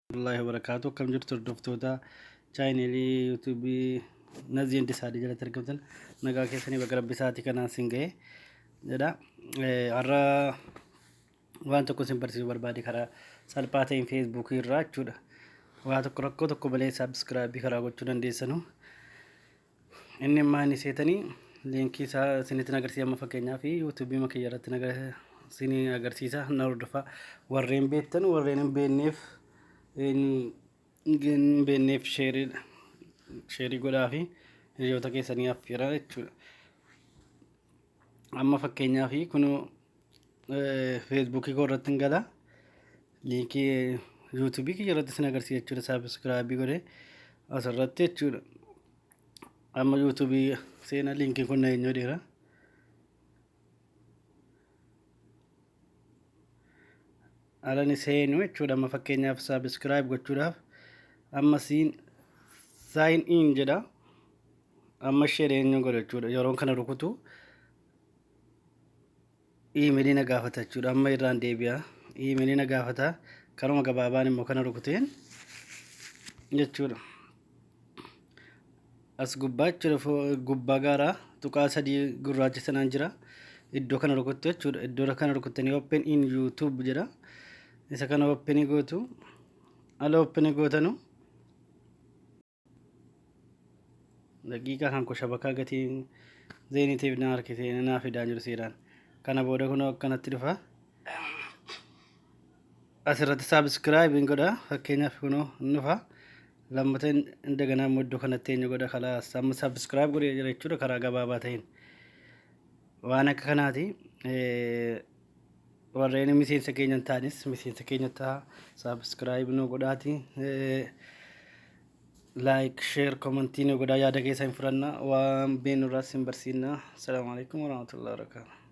Warahmatullahi wabarakaatu. Akkam jirtu hordoftoota chaayinelii yuutuubii Nazii Indisaadii jalatti argamtan? Nagaa keessanii? Baga Rabbi isaatii kanaan sin ga'e jedha. Har'a waan tokko sin barsiisuu barbaade, karaa salphaa ta'een feesbuukii irraa jechuudha. Waa tokko rakkoo tokko malee saabskraayibii karaa gochuu dandeessanu. Inni ammaa inni seetanii liinkii isaa isinitti agarsiisa. Amma fakkeenyaaf yuutuubii makiyya irratti isinii agarsiisa, na hordofaa. Warreen beektan, warreen hin beekneef, hin beekneef sheerii sheerii godhaa fi hiriyoota keessanii affeeraa jechuudha. Amma fakkeenyaaf kun feesbuukii koo irratti hin gala, liinkii yuutuubii kiyya irratti isin agarsiisa jechuudha. Saabskraayibii godhee asirratti jechuudha. Amma yuutuubii seena, liinkiin kun na eenyu dheera. Alani seenu jechuudha. Amma fakkeenyaaf saabskraayib gochuudhaaf amma siin sign in jedha. Amma ishee eenyu godha jechuudha. Yeroon kana rukutu iimeelii na gaafata jechuudha. Amma irraan deebi'a. Iimeelii na gaafata. Karuma gabaabaan immoo kana rukuteen jechuudha. As gubbaa jechuudha, gubbaa gaaraa tuqaa sadii gurraacha sanaan jira. Iddoo kana rukuttu jechuudha. Iddoo kana rukuttanii open in YouTube jedha. Isa kana open gootu. Ala open gootanu daqiiqaa kan koo shabakaa gatiin zeeniitiif na harkisee naa fidaa jiru seeraan. Kana booda kun akkanatti dhufa. Asirratti saabskraayib hin godha. Fakkeenyaaf kunoo hin dhufa. Lammata indaganaa immoo iddoo kanatti eenyu godha, kalaas amma saabskraayib godhee jira jechuudha karaa gabaabaa ta'een. Waan akka kanaati. Warreen miseensa keenya hin taanes miseensa keenya ta'a, saabskraayib nu godhaati. Like, share, komentii nu godhaa, yaada keessa hin fudhanna, waan beeknu irraas hin barsiisna. Asalaamu alaikum warahmatullahi wabarakatuh.